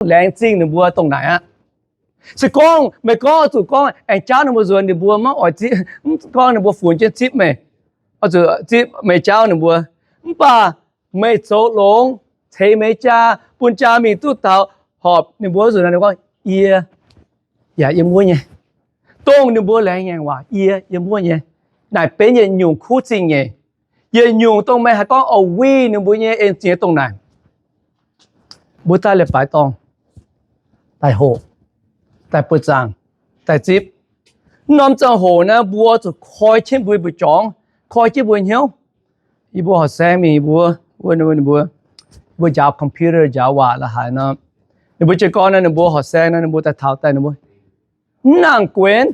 laengz zingh ninh mbuo dongh naaic aqv. Se gorngv meih gorngv oix zuqc gorngv aengx jaauv ninh mbuo nzuonx, ninh mbuo maiv oix zipv, mv gorngv ninh mbuo funx jienv zipv meih, oix zuqc zipv meih jaauv ninh mbuo. Mv baac meih zoux longx, ceix meih jaa, bun jaa mingh duqv taux horpc ninh mbuo nzuqc naaic, ninh gorngv, yie yaac yiem wuov nyei. Dongh ninh mbuo laengz ngaengc waac, yie yiem wuov nyei. Naaic benx yietc nyungc kuv zingh nyeic. Yietc nyungc dongh meih haih gorngv oix winh ninh mbuo nyei en zingh dongh naaic. Mbuo daaih leiz-baaix dorngh, daaih hoqc, daaih buoz-zaangc, daaih zipv. Mv norm ziangh hoc naaiv mbuo zuqc koi jienv mbuo mbu'jorngx, koi jienv mbuo hnyouv. Yie mbuo horqc saeng mingh, yie mbuo, wuov ninh mbuo, mbuo njaaux computer, njaaux waac la'haaix nor, ninh mbuo jiez gorn nor, ninh mbuo horqc saeng nor, ninh mbuo daaih taux daaih ninh mbuo mv nangc guenx.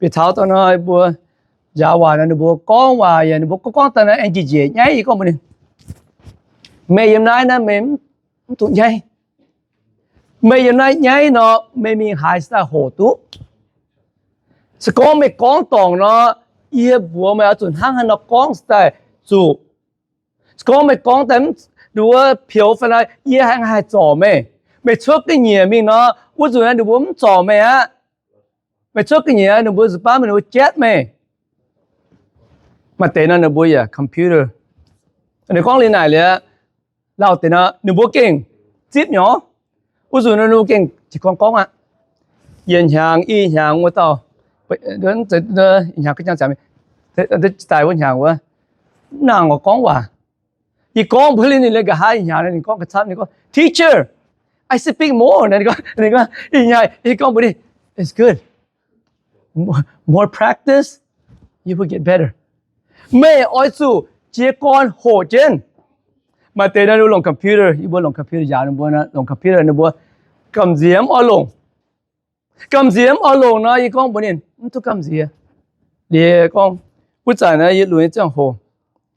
Bieqc taux daaih nor, mbuo njaaux waac nor, ninh mbuo gorngv waac yaac ninh mbuo gorngv gorngv daaih nor, aengx njiec njiec nyaiv. Yie gorngv mbuox ninh, meih yiem naaiv naaiv meih mv duqv nyaiv. Meih yiem naaiv nyaiv nor, meih mingh haaix se daaih hoqc duqv. Se gorngv meih gorngv dorngc nor, yie mbuox meih oix zuqc hnangv haaix nor gorngv se daaih zuqc. Se gorngv meih gorngv daaih mv, nduov pioux fai naaic, yie haih, haih zorc meih. Meih cuotv ga'nyiec mingh nor, wuov nzunc naaiv ninh mbuo mv zorc meih aqv. Meih cuotv ga'nyiec ninh mbuo nzuqc baav meih, ninh mbuo jatv meih. Maaih deix nor ninh mbuo yaac computer. Ninh gorngv liuz naaic liuz, lauh deix nor ninh mbuo gengh zipv nyei. Wuov nzunc ninh mbuo gengh jiez gorn gorngv aqv. Yietc hnyangx, i hnyangx wuov dauh, hnyangx, daaih wuov hnyangx wuov, mv nangc oix gorngv waac. Yie gorngv mbuox ninh, ninh liuz nqa'haav i hnyangx, ninh gorngv ga'camv, ninh gorngv, Teacher, I speak more. Ninh gorngv, ninh gorngv, i hnyangx yie gorngv mbuox ninh, It's good. More practice, you will get better. Meih oix zuqc jiez gorn hoqc jienv. Maaih deix nor longc computer, yie mbuo longc computer njaaux ninh mbuo, longc computer ninh mbuo gamh nziex mv oix longc. Gamh nziex mv oix longc nor, yie gorngv mbuox ninh, mv duqv gamh nziex. Liuz gorngv, wuov zanc naaiv yie lunx nyei ziangh hoc,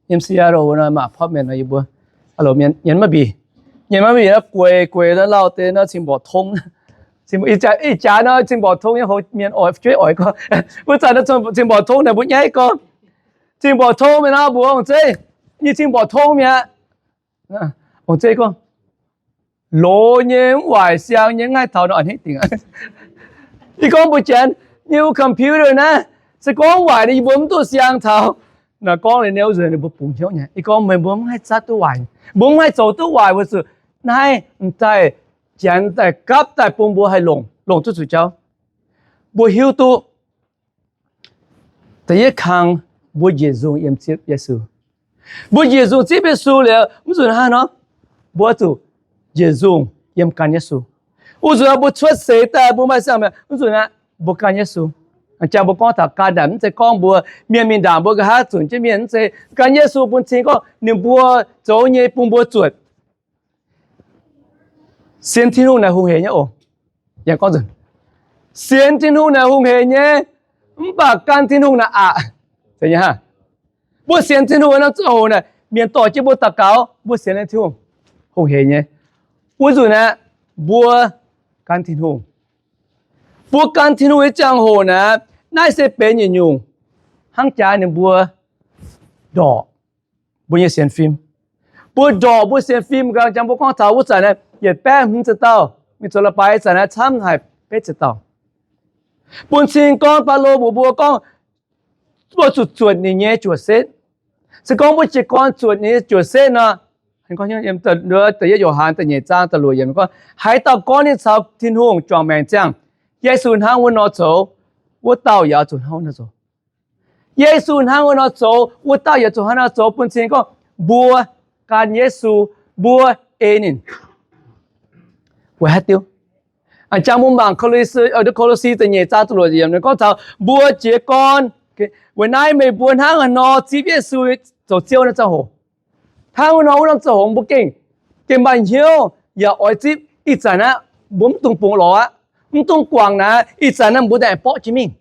yiem Seattle nor, maaih apartment nor, yie mbuo nyienz maiv mbic, nyienz maiv mbic nor, gueic gueic nor, lauh deix nor cing-mborqc tong. Ih jaax nor cing-mborqc tong nyei hoz mienh oix jueiv oix gorngv. Wuov zanc nor cing-mborqc tong naaic mbuo nyaiv gorngv, cing-mborqc tong mi'aqv nor, mbuox ong-zeiv, nyei cing-mborqc tong mi'aqv. Ong-zeiv gorngv, loz nyei mv waaic siang nyei mv haih taux nor a'hneiv dingc. Yie gorngv mbuox Janx, nyei computer naaiv se gorngv waaic nor yie mbuo mv duqv siang taux. Naaic gorngv liuz ninh wuov nzunc ninh mbuo bungx hnyouv nyei. Yie gorngv meih mbuo mv haih zatv duqv waaic, mbuo mv haih zoux duqv waaic weic zuqc naaiv m'daaih Janx daaih gapv daaih bun mbuo haih longc, longc duqv zuqc jauv. Mbuo hiuv duqv da'yietv kang mbuo njiec nzungh yiem zipv Yesu. Mbuo njiec nzungh zipv Yesu liuz, mv zuqc hnangv nor, mbuo zuqc njiec nzungh yiem gan Yesu. Wuov nzunc mbuo cuotv seix daaih mbuo maaih siang-maengc, mv zuqc aqv, mbuo gan Yesu. Jangx mbuo gorngv taux gan naaic mv zeiz gorngv mbuo mienh mingh ndaangc mbuo nqa'haav zunc jienv mienh, mv zeiz. Gan Yesu bun cing gorngv ninh mbuo zoux nyei bun mbuo zuotc. Sienx Tin-Hungh naaic hungh heic nyei oc. Yangh gorngv nzunc, sienx Tin-Hungh naaic hungh heic nyei, mv baac gan Tin-Hungh naaic aqc. Mbuo sienx Tin-Hungh norm ziangh hoc naaic, mienh dorh jienv mbuo daux gaux, mbuo sienx Tin-Hungh hungh heic nyei. Wuov nzunc aeqv, mbuo gan Tin-Hungh. Mbuo gan Tin-Hungh nyei ziangh hoc naaic, naaiv se benx yietc nyungc hnangv jaax ninh mbuo ndorqc mbuo nyei sienx fim. Mbuo ndorqc mbuo sienx fim, jangx mbuo gorngv taux wuov zanc naaiv yietc baeqv hmz ziepc dauh mingh zoux leiz-baaix zanc naaiv camv haic betv ziepc dauh. Bun cing gorngv Baulo mbuox mbuo gorngv, mbuo zuqc zuotc ninh nyei juoc setv. Se gorngv mbuo jiez gorn zuotc ninh nyei juoc setv nor, da'yietv Yo^han da'nyeic zaang da'luoqc yiemc gorngv, haaix dauh gorngv ninh caux Tin-Hungh juangc maengc ziangh, Yesu hnangv wuov nor zoux, wuov dauh yaac zuqc hnangv wuov nor zoux. Yesu hnangv wuov nor zoux, wuov dauh yaac zuqc hnangv nor zoux. Bun cing gorngv mbuo gan Yesu, mbuo ei ninh. Weic haaix diuc? Jangx mbuo mangc Ko^lo^si da'nyeic zaang da'luoqc yiemc gorngv taux mbuo jiez gorn. Weic naaiv meih mbuo hnangv haaix nor zipv Yesu zoux Ziouv naaiv ziangh hoc, hnangv wuov nor wuov norm ziangh hoc mbuo gengh, gengh maaih hnyouv yaac oix zipv. Ih zanc aqv, mbuo mv dungx bungx lorz aqv, mv dungx guangc naaic. Ih zanc naaiv mbuo aengx borqv jienv mingh,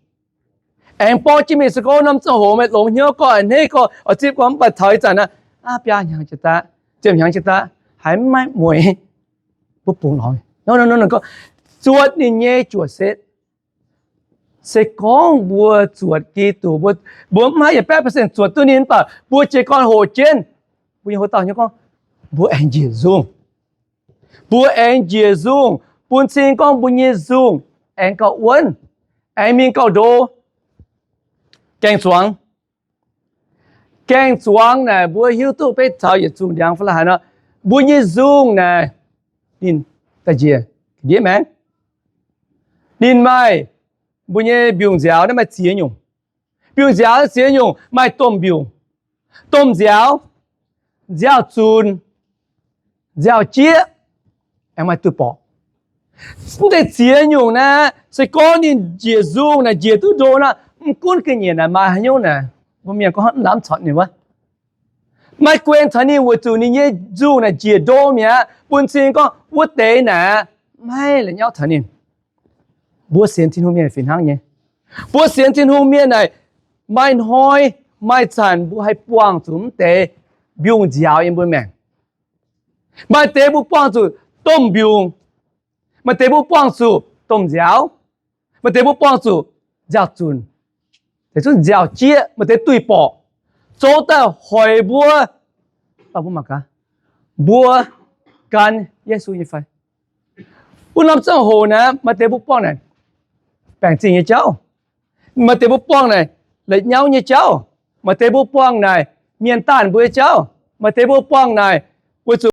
aengx borqv jienv mingh. Se gorngv norm ziangh hoc meih longx hnyouv gorngv a'hneiv gorngv oix zipv gorngv, mv baac taux ih zanc naaiv, aav, biaa hnyangx jiex daaih, ziepc hnyangx jiex daaih, haiz mv maaih mueic, mbuo bungx lorz. Zuotc ninh nyei juoc setv. Se gorngv mbuo zuotc Giduc, mbuo, mbuo mv haih yietc baeqv percent zuotc duqv ninh, mv baac mbuo jiez gorn hoqc jienv, mbuo nyei hoc dauh hnyouv gorngv, mbuo aengx njiec nzungh. Mbuo aengx njiec nzungh bun cing gorngv mbuo nyei nzungh aengx gauh wuonv, aengx mingh gauh ndo. Gaeng-zuangx. Gaeng-zuangx naaic mbuo hiuv duqv beiv taux yietc zungh ndiangx fai la'haaix nor, mbuo nyei nzungh naaic ninh daaih njiec ndiev maengx. Ninh maaih, mbuo nyei mbiungc nziaaux naaiv maaih ziex nyungc. Mbiungc nziaaux ziex nyungc, maaih domh mbiungc, domh nziaaux, nziaaux-zunc, nziaaux-jieqv, aengx maaih duih borqc. Mv deix ziex nyungc naaiv, se gorngv ninh njiec nzungh naaic njiec duqv ndo nor, mv gunv ga'nyiec naaic maaih haaix nyungc naaic, mbuo mienh gorngv hnangv lamh corc ninh wuov, maaih guenx taux ninh weic zuqc ninh nyei nzungh naaic njiec ndo mi'aqv. Bun cing gorngv wuov deix naaic maiv la'nyauv taux ninh. Mbuo sienx Tin-Hungh mienh fih hnangv nyei. Mbuo sienx Tin-Hungh mienh naaic, maaih hnoi, maaih zanc mbuo haih buangh zuqc mv deix mbiungc nziaaux yiem mbuo maengc. Maaih deix mbuo buangh zuqc domh mbiungc, maaih deix mbuo buangh zuqc domh nziaaux, maaih deix mbuo buangh zuqc nziaaux-zunc, deix zungv nziaaux-jieqv, maaih deix duih borqc, zoux daaih hoic mbuo, mbuo mangc gaax, mbuo gan Yesu nyei fai? Wuov norm ziangh hoc naaic, maaih deix mbuo buangh naaic baengc zingh nyei jauv, maaih deix mbuo buangh naaic la'nyauv nyei jauv, maaih deix mbuo buangh naaic mienh daanh mbuo nyei jauv, maaih deix mbuo buangh naaic weic zuqc